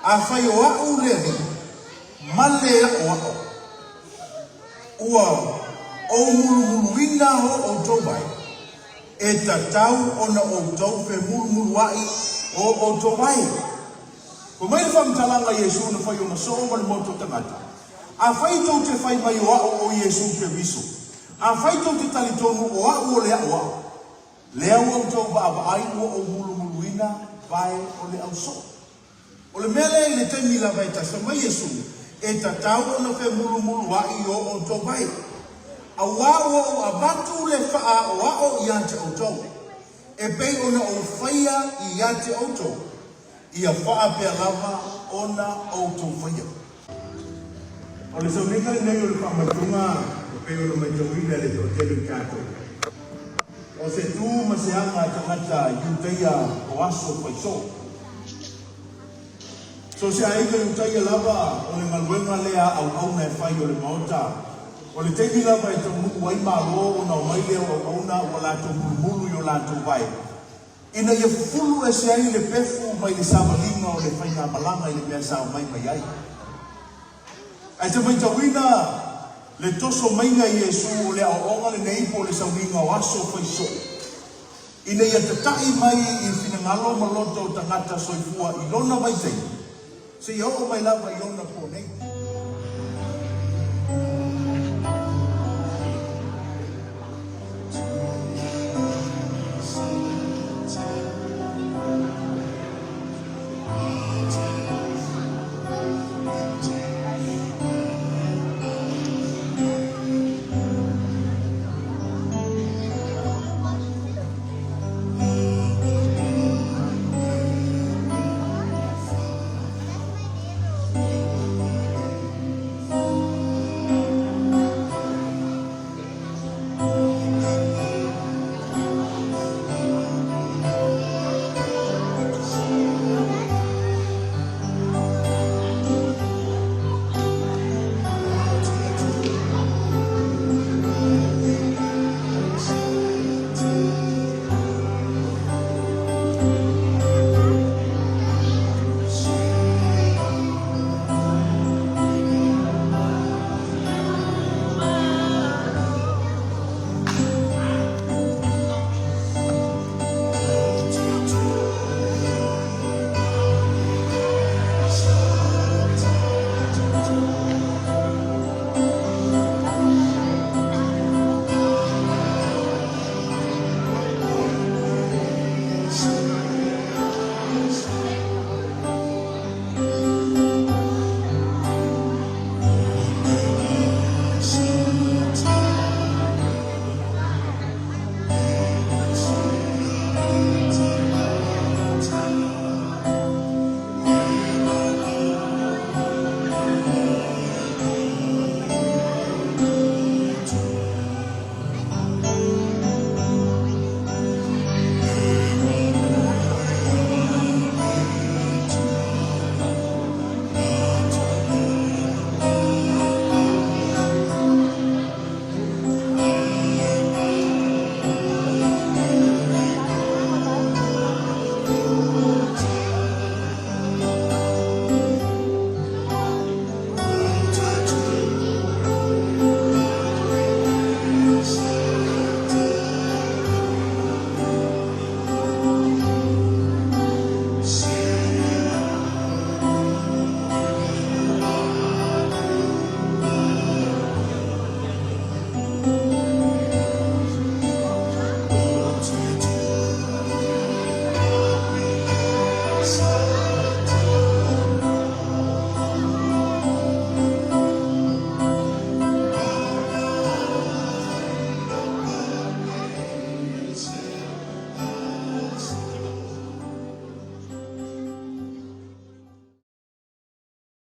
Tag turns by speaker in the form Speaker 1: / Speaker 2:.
Speaker 1: Afai o a'u le Alii ma le Aʻoaʻo, ua ou mulumuluina ho ʻoutou vae, e tatau ona ʻoutou femulumuluaʻi o ʻoutou vae. Fai mai le faamatalaga a Iesū na fai ona soo ma le motu o tagata, Afai tou te fai mai o a'u ʻo Iesū Keriso, afai tou te talitonu o a'u o le Aʻoaʻo, Lea ua outou vaavaai ua ou mulumuluina vae o le ausoo. O le mea lea i le taimi lava e tasa mai Iesu, e tatau ona femulumuluaʻi i o outou vae. Auā ua ou avatu le faaʻoaʻo iā te outou, e pei ona ou faia iā te outou, ia faapea lava ona outou faia. O le sauniga lenei o le faamaitoga e pei ona maitauina e le toatele o tatou. O se tu ma se aga a tagata Iutaia o aso faisoo. So se aiga Iutaia lava o le galuega lea a auauna e fai o le maota. O le taimi lava e taunuu ai Malo ona omai lea o auauna ua latou mulumulu i o latou vae ina ia fufulu ese ai le pefu mai le savaliga o le faigamalaga i le mea sa omai mai ai. Ae te maitauina le toso maiga i Iesu o le aoaoga lenei po o le sauniga o aso faisoo, ina ia tataʻi mai i finagalo ma loto o tagata soifua i lona vaitaimi, seia oo mai lava i ona po nei.